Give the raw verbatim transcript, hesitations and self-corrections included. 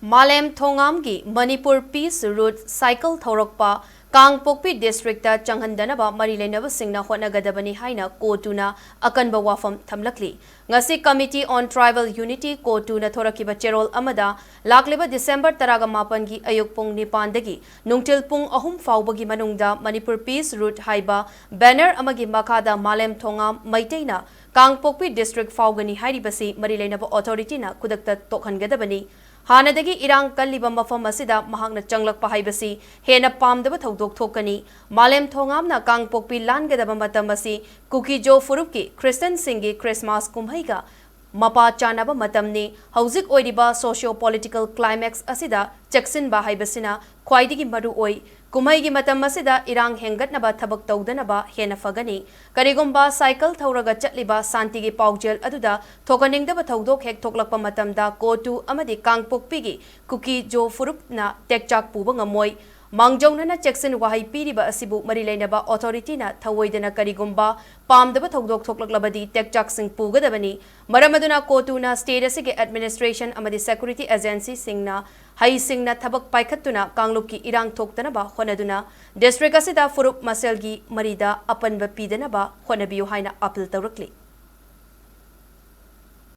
ꯃꯥꯂꯦꯝ ꯊꯣꯉꯥꯝꯒꯤ Manipur piece root cycle ꯊꯧꯔꯛꯄ ꯀꯥꯡꯄꯣꯛꯄꯤ district ꯆꯪꯍꯟꯗꯅꯕ ꯃꯔꯤ ꯂꯩꯅꯕꯁꯤꯡꯅ ꯍꯣꯠꯅꯒꯗꯕꯅꯤ ꯍꯥꯏꯅ ꯀꯣꯇꯨꯅ ꯑꯀꯟꯕ ꯋꯥꯐꯝ ꯊꯝꯂꯛꯂꯤ꯫ ꯉꯁꯤ Committee on Tribal Unity ꯀꯣꯇꯨꯅ ꯊꯣꯔꯛꯈꯤꯕ ꯆꯦꯔꯣꯜ ꯑꯃꯗ ꯂꯥꯛꯂꯤꯕ ꯗꯤꯁꯦꯝꯕꯔ ꯇꯔꯥꯒ ꯃꯥꯄꯟꯒꯤ ꯑꯌꯨꯛ ꯄꯨꯡ ꯅꯤꯄꯥꯟꯗꯒꯤ ꯅꯨꯡꯊꯤꯜ ꯄꯨꯡ ꯑꯍꯨꯝ ꯐꯥꯎꯕꯒꯤ ꯃꯅꯨꯡꯗ ꯃꯅꯤꯄꯨꯔ ꯄꯤꯁ ꯔꯨꯠ ꯍꯥꯏꯕ ꯕꯦꯅꯔ ꯑꯃꯒꯤ ꯃꯈꯥꯗ ꯃꯥꯂꯦꯝ ꯊꯣꯉꯥꯝ ꯃꯩꯇꯩꯅ ꯀꯥꯡꯄꯣꯛꯄꯤ ꯗꯤꯁꯇ꯭ꯔꯤꯛ ꯐꯥꯎꯒꯅꯤ ꯍꯥꯏꯔꯤꯕꯁꯤ ꯃꯔꯤ ꯂꯩꯅꯕ ꯑꯣꯊꯣꯔꯤꯇꯤꯅ ꯈꯨꯗꯛꯇ ꯇꯣꯛꯍꯟꯒꯗꯕꯅꯤ꯫ ꯍꯥꯟꯅꯗꯒꯤ ꯏꯔꯥꯡ ꯀꯜꯂꯤꯕ ꯃꯐꯝ ꯑꯁꯤꯗ ꯃꯍꯥꯛꯅ ꯆꯪꯂꯛꯄ ꯍꯥꯏꯕꯁꯤ ꯍꯦꯟꯅ ꯄꯥꯝꯗꯕ ꯊꯧꯗꯣꯛ ꯊꯣꯛꯀꯅꯤ꯫ ꯃꯥꯂꯦꯝ ꯊꯣꯉꯥꯝꯅ ꯀꯥꯡꯄꯣꯛꯄꯤ ꯂꯥꯟꯒꯗꯕ ꯃꯇꯝ ꯑꯁꯤ ꯀꯨꯀꯤꯖꯣ ꯐꯨꯔꯨꯞꯀꯤ ꯈ꯭ꯔꯤꯁꯇꯟꯁꯤꯡꯒꯤ ꯈ꯭ꯔꯤꯁꯃꯥꯁ ꯀꯨꯝꯍꯩꯒ ꯃꯄꯥ ꯆꯥꯅꯕ ꯃꯇꯝꯅꯤ꯫ ꯍꯧꯖꯤꯛ ꯑꯣꯏꯔꯤꯕ socio political climax ꯑꯁꯤꯗ ꯆꯦꯛꯁꯤꯟꯕ ꯍꯥꯏꯕꯁꯤꯅ ꯈ꯭ꯋꯥꯏꯗꯒꯤ ꯃꯔꯨ ꯑꯣꯏ꯫ ꯀꯨꯝꯍꯩꯒꯤ ꯃꯇꯝ ꯑꯁꯤꯗ ꯏꯔꯥꯡ ꯍꯦꯟꯒꯠꯅꯕ ꯊꯕꯛ ꯇꯧꯗꯅꯕ ꯍꯦꯟꯅ ꯐꯒꯅꯤ꯫ ꯀꯔꯤꯒꯨꯝꯕ ꯁꯥꯏꯀꯜ ꯊꯧꯔꯒ ꯆꯠꯂꯤꯕ ꯁꯥꯟꯇꯤꯒꯤ ꯄꯥꯎꯖꯦꯜ ꯑꯗꯨꯗ ꯊꯣꯛꯍꯟꯅꯤꯡꯗꯕ ꯊꯧꯗꯣꯛ ꯍꯦꯛ ꯊꯣꯛꯂꯛꯄ ꯃꯇꯝꯗ ꯀꯣꯇꯨ ꯑꯃꯗꯤ ꯀꯥꯡꯄꯣꯛꯄꯤꯒꯤ ꯀꯨꯀꯤꯖꯣ ꯐꯨꯔꯨꯞꯅ ꯇꯦꯛꯆꯥꯛ ꯄꯨꯕ ꯉꯝꯃꯣꯏ꯫ ꯃꯥꯡꯖꯧꯅꯅ ꯆꯦꯛꯁꯤꯟ ꯋꯥꯍꯩ ꯄꯤꯔꯤꯕ ꯑꯁꯤꯕꯨ ꯃꯔꯤ ꯂꯩꯅꯕ ꯑꯣꯊꯣꯔꯤꯇꯤꯅ ꯊꯧꯑꯣꯏꯗꯅ ꯀꯔꯤꯒꯨꯝꯕ ꯄꯥꯝꯗꯕ ꯊꯧꯗꯣꯛ ꯊꯣꯛꯂꯛꯂꯕꯗꯤ ꯇꯦꯛꯆꯥꯛꯁꯤꯡ ꯄꯨꯒꯗꯕꯅꯤ꯫ ꯃꯔꯝ ꯑꯗꯨꯅ ꯀꯣꯇꯨꯅ ꯁ꯭ꯇꯦꯠ ꯑꯁꯤꯒꯤ ꯑꯦꯗꯃꯤꯅꯤꯁꯇ꯭ꯔꯦꯁꯟ ꯑꯃꯗꯤ ꯁꯦꯀ꯭ꯌꯨꯔꯤꯇꯤ ꯑꯦꯖꯦꯟꯁꯤꯁꯤꯡꯅ ꯍꯩꯁꯤꯡꯅ ꯊꯕꯛ ꯄꯥꯏꯈꯠꯇꯨꯅ ꯀꯥꯡꯂꯨꯞꯀꯤ ꯏꯔꯥꯡ ꯊꯣꯛꯇꯅꯕ ꯍꯣꯠꯅꯗꯨꯅ ꯗꯤꯁꯇ꯭ꯔꯤꯛ ꯑꯁꯤꯗ ꯐꯨꯔꯨꯞ ꯃꯁꯦꯜꯒꯤ ꯃꯔꯤꯗ ꯑꯄꯟꯕ ꯄꯤꯗꯅꯕ ꯍꯣꯠꯅꯕꯤꯌꯨ ꯍꯥꯏꯅ ꯑꯥꯄꯤꯜ ꯇꯧꯔꯛꯂꯤ꯫